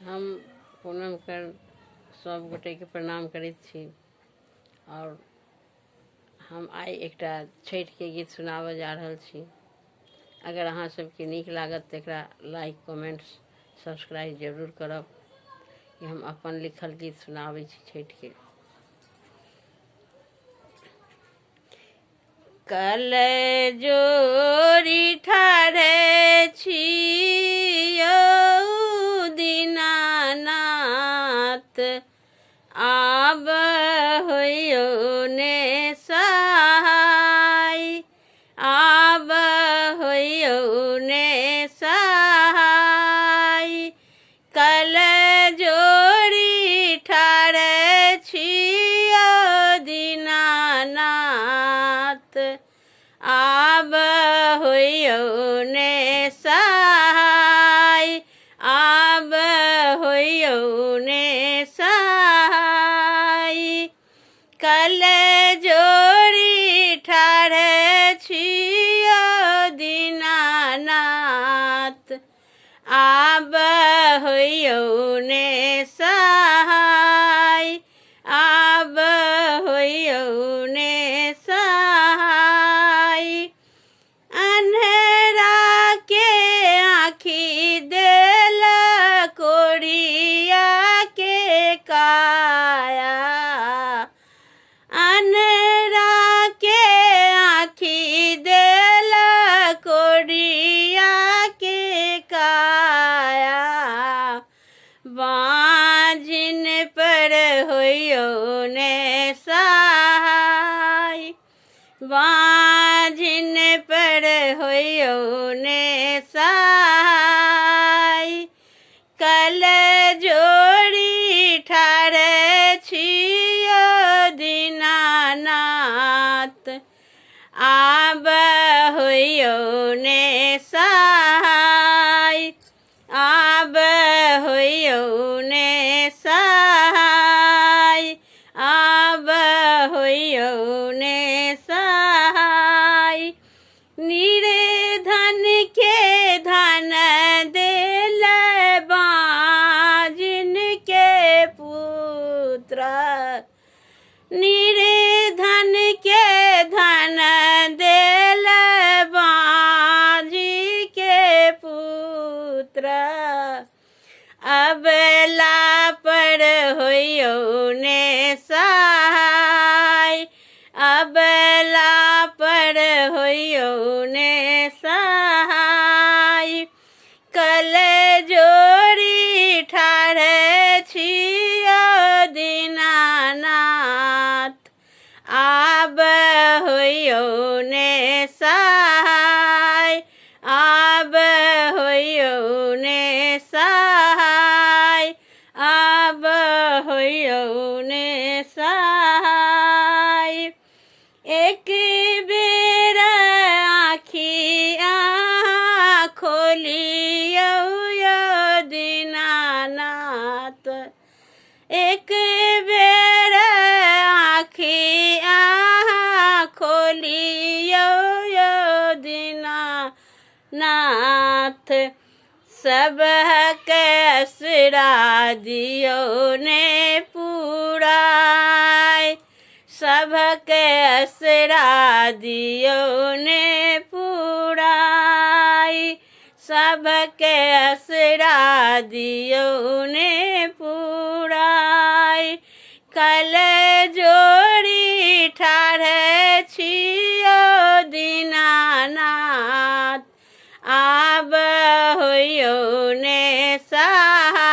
हम पूनम कर सब गोटेके प्रणाम करैत छी आओर हम आइ एकटा छठिके गीत सुनाबऽ जा रहल छी। अगर अहाँ सबके नीक लागत तऽ एकरा लाइक, कमेंट, सब्सक्राइब जरूर करब कि हम अपन लिखल गीत सुनाबै छी छठिके। कल जोरी ठाढ़े छियौ दीनानाथ, आब होइयौ ने सहाय, आब होइयौ ने सहाय। कल जोरी ठाढ़े छियौ दीनानाथ, आब होइयौ ने सहाय, आब होइयौ ने सहाय। कल जोरी ठाढ़े छियौ दीनानाथ, आब होइयौ ने सहाय, आब होइयौ ने सहाय। अन्हरा के आँखि देल, कोरिया के काया, अन्हरा के आँखि देल, कोरिया के काया। बाँझिन पर होइयौ ने सहाय, बाँझिन पर होइयौ ने सहाय। कल जोरी ठाढ़े छियौ दीनानाथ, आब होइयौ ने सहाय, आब होइयौ ने सहाय, आब होइयौ ने सहाय। निर्धन के धन देल, बाजिन के पुत्र, निर्धन के धन देल, बाजी के पुत्र। अबला पर होइयौ ने सहाय, अबला पर होइयौ ने सहाय। कल जोरी ठाढ़े छियौ दीनानाथ, आब होइयौ ने सहाय, आब होइयौ ने सहाय, आब होइयौ ने सहाय। एक बेर आँखि खोलियौ यौ दीनानाथ, एक बेर आँखि खोलियौ यौ दीनानाथ। सबहक असरा दियौ ने पुराय, सबहक असरा दियौ ने पुराय, सबके असरा दियौ ने पुराय। कल जोरी ठाढ़े छियौ दीनानाथ, आब होइयौ ने सहाय।